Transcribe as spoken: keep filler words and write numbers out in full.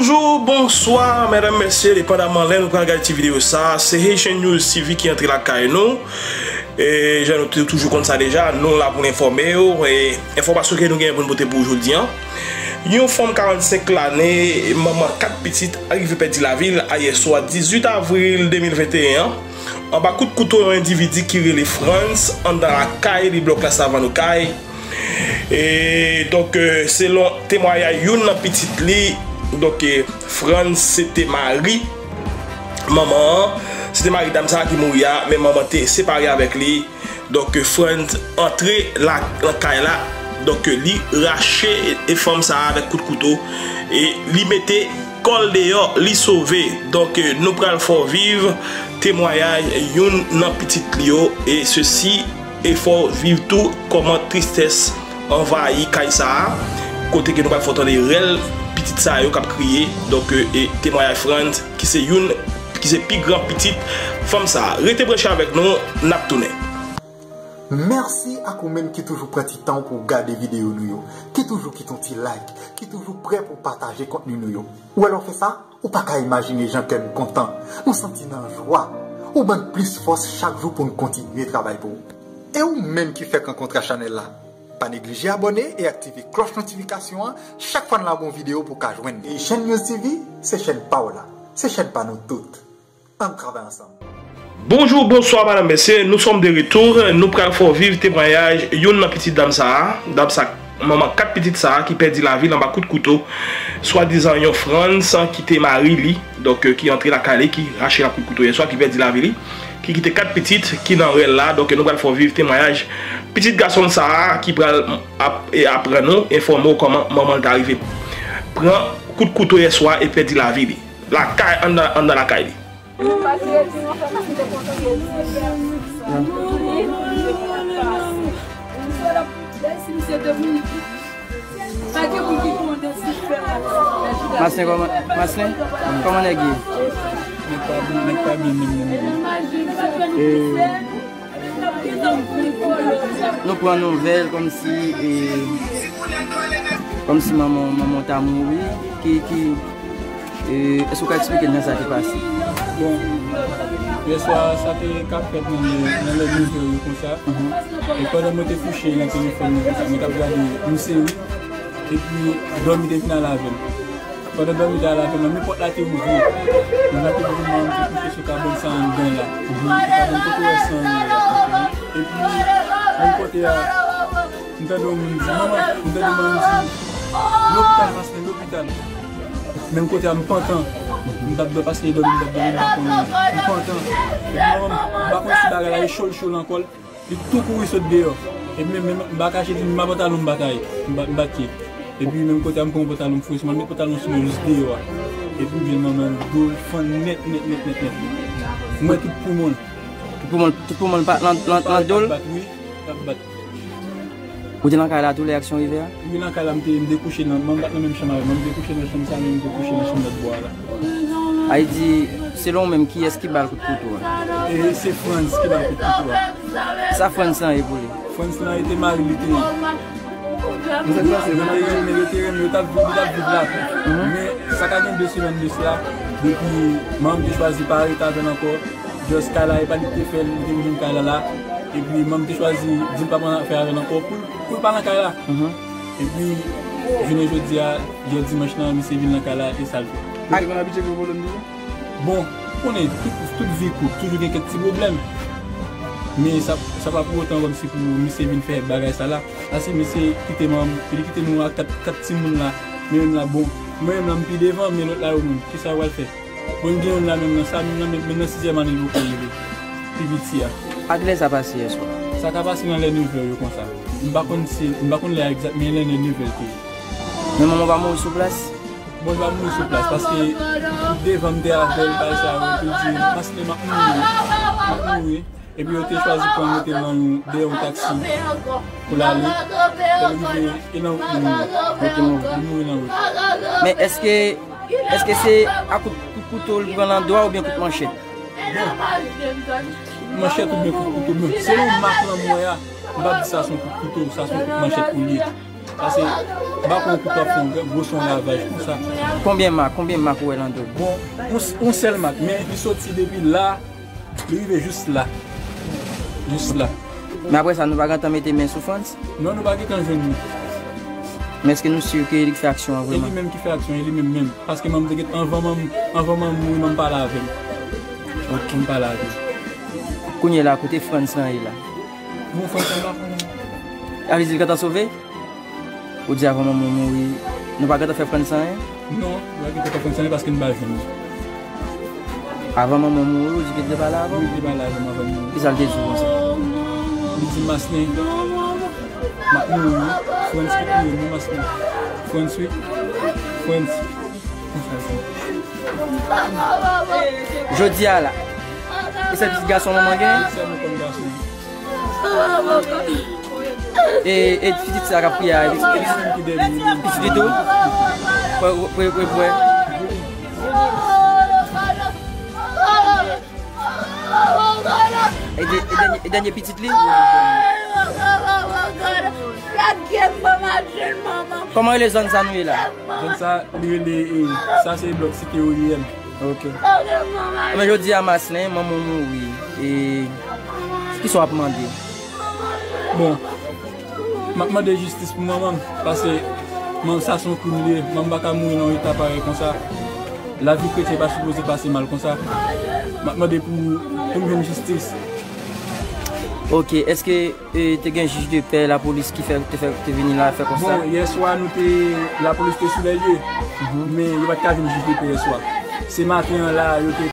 Bonjou, bonswa, medam, mesye, depandaman lè nou pral gade ti videyo sa, se Haitian News T V ki antre lakay nou. E jan nou te toujou konn sa deja, nou la pou n enfòme w. E enfòmasyon ke nou gen pou n pote pou w jodi an. Yon fanm karannsenk lane, manman kat pitit, rive pèdi lavi l ayè swa dizuit avril de mil venteyen an, anba kout kouto yon endividi ki rele Frantz anndan lakay li, blòk Lasavann Okay. E, donk, e, selon temwayaj youn nan pitit li, donk, e, Frantz se te mari manman an, se te mari dam sa a ki mouri a, men manman te separe avèk li. Donk, e, Frantz antre la, nan kay la, donk, e, li rache, e, fanm sa a avèk kout kouto, e li mete kò l deyò, li sove. Donk, e, nou pral fè w viv temwayaj youn nan pitit li yo, e sesi, e fè w viv tou kòman tristès anvayi kay sa a, kote ke nou pral fè w tande rèl pitit sa yo k ap kriye. Donk, e, e temwayaj Frantz, ki se youn, ki se pi gran pitit fanm sa a. Rete branche avèk nou, n ap tounen. Mèsi ak ou menm ki toujou pran ti tan w pou w gade videyo nou yo, ki toujou kite yon ti like, ki toujou prè pou w pataje kontni nou yo. Ou wè lè w fè sa, ou pa ka imajine jan kè n kontan, nou santi n an jwa. Ou ban n plis fòs chak jou pou n kontinye travay pou ou. E ou menm ki fèk rankontre ak chanèl la, pa neglije abòne e aktive klòch notifikasyon an chak fwa n lage yon videyo pou w ka jwenn li. E Haitian News T V, se chèn pa w la, se chèn pa nou tout. Ann travay ansanm. Bonjou, bonswa, madam, mesye. Nous sommes de retour. Nou pral fè w viv temwayaj youn nan pitit dam sa a. Dam sa, manman kat pitit sa a ki pèdi lavi l anba kout kouto. Swadizan yon Frantz ki te mari li, donk, e, ki antre lakay li, ki rache l ak kout kouto yèswa, ki pèdi lavi li, ki kite kat pitit ki nan rèl la. Donk, e, nou pral fè w viv temwayaj pitit gason l sa a ki pral ap, e, aprann nou, enfòme w kòman manman l ta rive pran kout kouto yèswa e pèdi lavi li. Lakay, anndan, anndan lakay li. Maslin, kòman, Maslin, kòman nèg ye? Nèg pa byen, nèg pa byen menm, menm, menm. E, nou pran nouvèl kòmsi, e, kòmsi manman, manman w ta mouri. Ki, ki, e, èske w ka eksplike n jan sa te pase? Bon, yèswa, sa te ka fèt nan lè, nan lè nèf è yo konsa. Mhm. E pandan mwen te kouche nan telefòn mwen konsa, mwen t ap gade yon seri, epi dòmi te vin al avè m. Pandan dòmi te al avè m, men pòt la te ouvri. Mwen la te di manman m te kouche sou kabann sa anndan la. Mhm. Kabann kote w wè san yo la. Epi, menm kote a, m tande yon moun di, "Manman," m tande manman m di, "Lopital, Maslin, lopital." Menm kote a, m pantan. M t ap dòmi, paske e dòmi m t ap dòmi, m pa konnen. M pantan. Epi manman m, m pa konnen si bagay la e cho l cho l ankò, li tou kouri sot deyò. Epi menm, menm, m pa kache di m pa pantalon m batay, m ba-, m batye. Epi menm kote a, m pran yon pantalon, m foure sou mwen, m met pantalon sou mwen jis deyò a. Epi m jwenn manman m, do l fann nèt, nèt, nèt, nèt, nèt. M wè tout poumon l. Tout poumon, tout poumon l pa nan, nan, nan do l? Bat, wi, t ap bat. Ou te nan kay la tou lè aksyon rive a? Wi, nan kay la, m te, m te kouche nan, manman m pa t nan menm chanm avè m, m te kouche nan chanm sa, men m te kouche nan chanm lòt bò a la. Sa vle di, selon ou menm, kiyès ki ba l kout kouto a? E se Frantz ki ba l kout kouto a. Sa Frantz lan ye pou li? Frantz lan e te mari li te ye. Yo te renmen, yo te renmen, yo t ap viv, yo t ap viv lapè. Mhm. Men sa ka gen de semèn de sila, depi manman m te chwazi pa rete avè l ankò, just kay la, e pa li ki te fè l, li te vin jwenn kay la la. Epi manman m te chwazi di l pa pran afè avè l ankò pou, pou l pa nan kay la. Mhm. Epi jounen jodi a, jodi dimanch lan, misye vin nan kay la, e sa l fè. Ou te konn abitye gen pwoblèm deja? Bon, ou konnen, tout, tout vi kout, toujou gen kèk ti pwoblèm. Men sa, sa pa pou otan kòmsi pou misye vin fè bagay sa la. Paske misye kite manman, li kite nou a kat, kat timoun la. Men menm la, bon, mwen menm la, m pi devan, men lòt la yo menm, kisa yo pral fè? Bon, gen youn la menm nan sa, menm nan, menm, menm nan sizyèm ane li poko rive. Pi piti a. A kilè sa pase yèswa? Sa ka pase nan lè nèf è yo konsa. M pa konn si, m pa konn lè a egzak, men lè nèf è l te ye. Men manman w pa mouri sou plas? Bon, li pa mouri sou plas, paske devan m te avè l, bagay sa yo, epi l di, "Maslin, m ap mouri, m ap mouri." Epi yo te chwazi pran l mete l nan yon, dèyè yon taksi pou l ale. Lè l rive, e nan wout li mouri. Li mouri nan wout. Men èske, èske se a kout, kout kouto l pran nan do a oubyen kout manchèt? Bon, manchèt oubyen kout kouto, men selon mak lan m wè a, m p ap di sa se yon kout kouto, sa se yon kout manchèt pou l ye. Pase, m pa konn kote w ap fè yon gwo son ravaj konsa. Konbyen mak, konbyen mak ou wè nan do l? Bon, yon, yon sèl mak, men li soti depi la, li rive jis la. Jis la. Men apre sa, nou pa gentan mete men sou Frantz? Non, nou pa gentan jwenn li. Men èske nou si ke li k fè aksyon an vrèman? E li menm ki fè aksyon, e li menm menm. Paske manman te gen, anvan manman, anvan manman mouri, manman pale avè l. Ok. Manman pale avè l. Kounye a la, kote Frantz lan ye la? Bon, Frantz lan pa konnen. A vle di l gentan sove? Ou di avan manman w mouri, nou pa gentan fè Frantz anyen? Non, nou pa gentan fè Frantz anyen paske nou pa jwenn li. Avan manman w mouri, ou di ke l te pale avè w? Wi, li te pale avè m avan l mouri. Kisa l te di w konsa? Li di m, Maslin, m ap mouri wi. Frantz ki touye m wi, Maslin. Frantz wi. Frantz. Konsa l di. Jodi a la, e sèl pitit gason manman gen? Sèl mwen konn gason. E, e pitit sa k ap kriye a, e pitit, pitit li tou? Pwè, pwè, pwè, pwè. E de-, e dènye, e dènye pitit li? Kòman rele zòn sa nou ye la? Zòn sa, li rele, e, sa se blòk Site O I M. Ok. Men jodi a Maslin, manman w mouri. E kisa w ap mande? Bon, m ap mande jistis pou manman m, paske manman sa se yon krim li ye. Manman m pa ka mouri nan yon eta parèy konsa. Lavi kretyen pa sipoze pase mal konsa. M ap mande pou, pou m jwenn jistis. Ok, èske, e, te gen jij de pè lapolis ki fè, te fè, te vini la fè konsta? Bon, yè swa nou te, lapolis te sou lè lye, men yo pa t ka jwenn jij de pè yè swa. Se maten an la, yo te